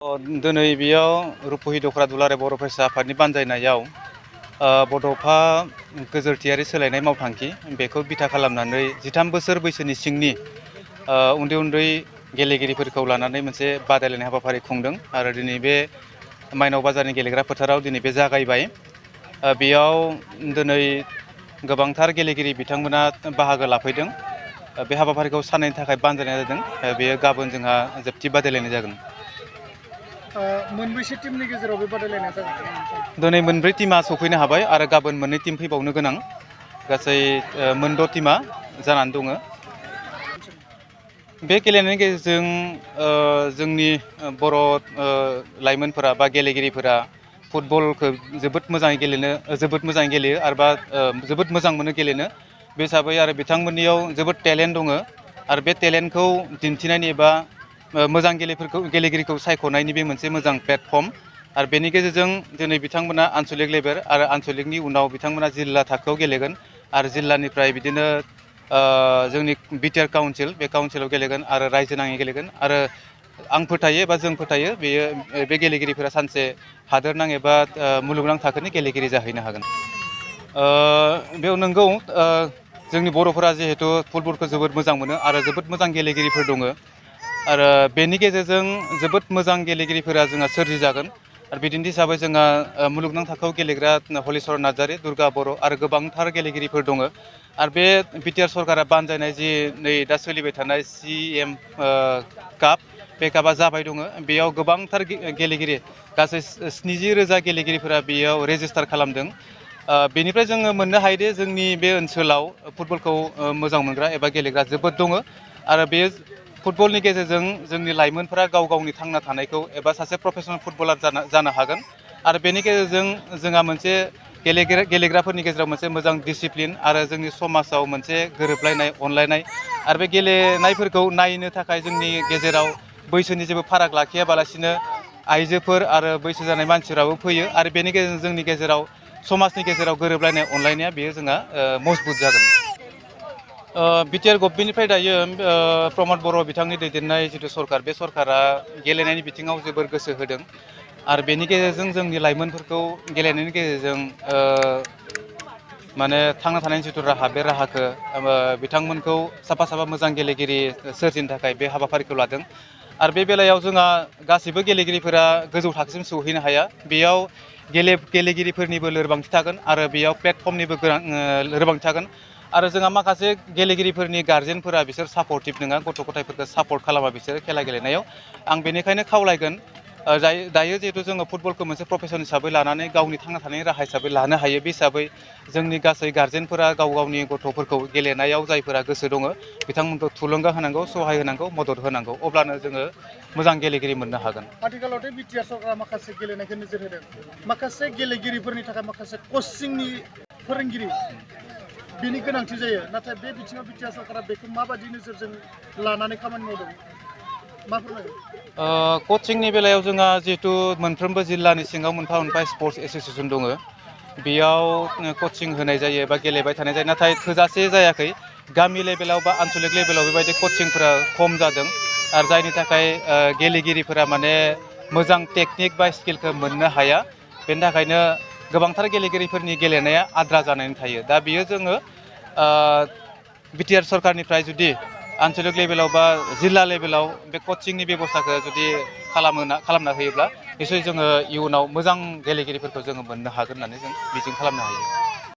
दिनै बेयाव रुपहि दख्रा दुलाराय बर' फरायसा आफादनि बानजायनायाव बड'फा गोजोरथियारि सोलायनाय मावथांखि बेखौ बिथा खालामनानै 13 बोसोर बैसोनि सिंनि उन्दै उन्दै गेलेगिरिफोरखौ लानानै मोनसे बादायलायनाय हाबाफारि खुंदों आरो दिनै बे माइनाव बाजारनि गेलेग्रा फोथाराव दिनै बे जागायबाय। बेयाव दिनै गोबांथार गेलेगिरि बिथांमोना बाहागो लाफैदों। बे हाबाफारिखौ साननायनि थाखाय बानजायनाय जादों। बेयो गाबोन जोंहा जोबथि बादायलायनाय जागोन। मोनबैसे टीमनि गेजेराव बे बादायलायनाया जागोन? दिनै मोनब्रै टीमा सौफैनो हाबाय आरो गाबोन मोननै टीम फैबावनो गोनां। गासै मोनद' टीमा जानानै दङ। बे गेलेनायनि गेजेरजों जोंनि बर' लाइमोनफोरा बा गेलेगिरिफोरा फुटबलखौ जोबोद मोजाङै गेलेयो आरोबा जोबोद मोजां मोनो गेलेनो। बे हिसाबै आरो बिथांमोननियाव जोबोद टेलेन्ट दङ आरो बे टेलेन्टखौ दिन्थिनायनि एबा मोजां गेलेगिरिखौ सायख'नायनि बे मोनसे मोजां प्लेटफर्म आरो बेनि गेजेरजों दिनै बिथांमोना आनसलिक लेभेल आरो आनसलिकनि उनाव बिथांमोना जिल्ला थाखोआव गेलेगोन आरो जिल्लानिफ्राय बिदिनो जोंनि बिटिआर काउन्सिल बे काउन्सिलाव गेलेगोन आरो रायजो नाङै गेलेगोन आरो आं फोथायो एबा जों फोथायो बे गेलेगिरिफोरा सानसे हादोरनां एबा मुलुगनां थाखोनि गेलेगिरि जाहैनो हागोन। बेयाव नंगौ जोंनि बर'फोरा जिहेथु फुटबलखौ जोबोद मोजां मोनो आरो जोबोद मोजां गेलेगिरिफोर दङ आरो बेनि गेजेरजों जोबोद मोजां गेलेगिरिफोरा जोंहा सोरजिजागोन। आरो बिदिन्थि हिसाबै जोंहा मुलुगनां थाखोआव गेलेग्रा हलिचरन नार्जारि, दुर्गा बर' आरो गोबांथार गेलेगिरिफोर दङ आरो बे बिटिआर सरकारा बानजायनाय जि नै दा सोलिबाय थानाय CM काप, बे कापआ जाबाय दङ। बेयाव गोबांथार गेलेगिरि गासै 70,000 गेलेगिरिफोरा बेयाव रेजिस्टार खालामदों। बेनिफ्राय जोङो मोननो हायोदि जोंनि बे ओनसोलाव फुटबलखौ मोजां मोनग्रा एबा गेलेग्रा जोबोद दङ आरो बे फुटबलनि गेजेरजों जोंनि लाइमोनफोरा गाव गावनि थांना थानायखौ एबा सासे प्रफेसनेल फुटबलार जानो हागोन आरो बेनि गेजेरजों जोंहा मोनसे गेलेग्राफोरनि गेजेराव मोनसे मोजां डिसिप्लिन आरो जोंनि समाजाव मोनसे गोरोबलायनाय अनलायनाय आरो बे गेलेनायफोरखौ नायनो थाखाय जोंनि गेजेराव बैसोनि जेबो फाराग लाखियाबालासिनो आइजोफोर आरो बैसो जानाय मानसिफोराबो फैयो आरो बेनि गेजेरजों जोंनि गेजेराव समाजनि गेजेराव गोरोबलायनाय अनलायनाया बेयो जोंहा मजबुत जागोन। बिटिआर गभमेन्टनिफ्राय दायो प्रमद बर' बिथांनि दैदेननाय जिथु सरकार, बे सरकारा गेलेनायनि बिथिङाव जोबोर गोसो होदों आरो बेनि गेजेरजों जोंनि लाइमोनफोरखौ गेलेनायनि गेजेरजों माने थांना थानायनि जिथु राहा, बे राहाखौ बिथांमोनखौ साफा मोजां गेलेगिरि सोरजिनो थाखाय बे हाबाफारिखौ लादों आरो बे बेलायाव जोंहा गासैबो गेलेगिरिफोरा गोजौ थाखोसिम सौहैनो हाया। बेयाव गेलेगिरिफोरनिबो लोरबांथि थागोन आरो बेयाव प्लेटफर्मनिबो लोरबांथि थागोन आरो जोंहा माखासे गेलेगिरिफोरनि गारजेनफोरा बिसोर सापर्टिभ नङा, गथ' गथायफोरखौ सापर्ट खालामा बिसोरो खेला गेलेनायाव। आं बेनिखायनो खावलायगोन, दायो जिहेथु जोङो फुटबलखौ मोनसे प्रफेसन हिसाबै लानानै गावनि थांना थानायनि राहा हिसाबै लानो हायो। बे हिसाबै जोंनि गासै गारजेनफोरा गाव गावनि गथ'फोरखौ गेलेनायाव जायफोरा गोसो दङ बिथांमोनखौ थुलुंगा होनांगौ, सहाय होनांगौ, मदद होनांगौ। अब्लानो जोङो मोजां गेलेगिरि मोननो हागोन। आथिखालावथ' बिटिआर सरकारा माखासे गेलेनायखौ नोजोर होदों, माखासे गेलेगिरिफोरनि थाखाय माखासे कचिंनि फोरोंगिरि बेनि गोनांथि जायो, नाथाय बे बिथिङाव बिटिआर सरकारा बेखौ माबायदि नोजोरजों लानानै खामानि मावदों? कचिंनि बेलायाव जोंहा जिहेतु मोनफ्रोमबो जिल्लानि सिङाव मोनफा मोनफा स्पर्ट्स एस'सियेसन दङ। बेयाव कचिं होनाय जायो एबा गेलेबाय थानाय जायो, नाथाय थोजासे जायाखै। गामि लेभेलाव बा आनसलिक लेभेलाव बेबायदि कचिंफोरा खम जादों आरो जायनि थाखाय गेलेगिरिफोरा माने मोजां टेकनिक बा स्किलखौ मोननो हाया। बेनि थाखायनो गोबांथार गेलेगिरिफोरनि गेलेनाया आद्रा जानानै थायो। दा बियो जोङो बिटिआर सरकारनिफ्राय जुदि आनसलिक लेभेलाव बा जिल्ला लेभेलाव बे कचिंनि बेब'स्थाखौ जुदि खालामना होयोब्ला निसय जोङो इयुनाव मोजां गेलेगिरिफोरखौ जोङो मोननो हागोन होननानै जों मिजिं खालामनो हायो।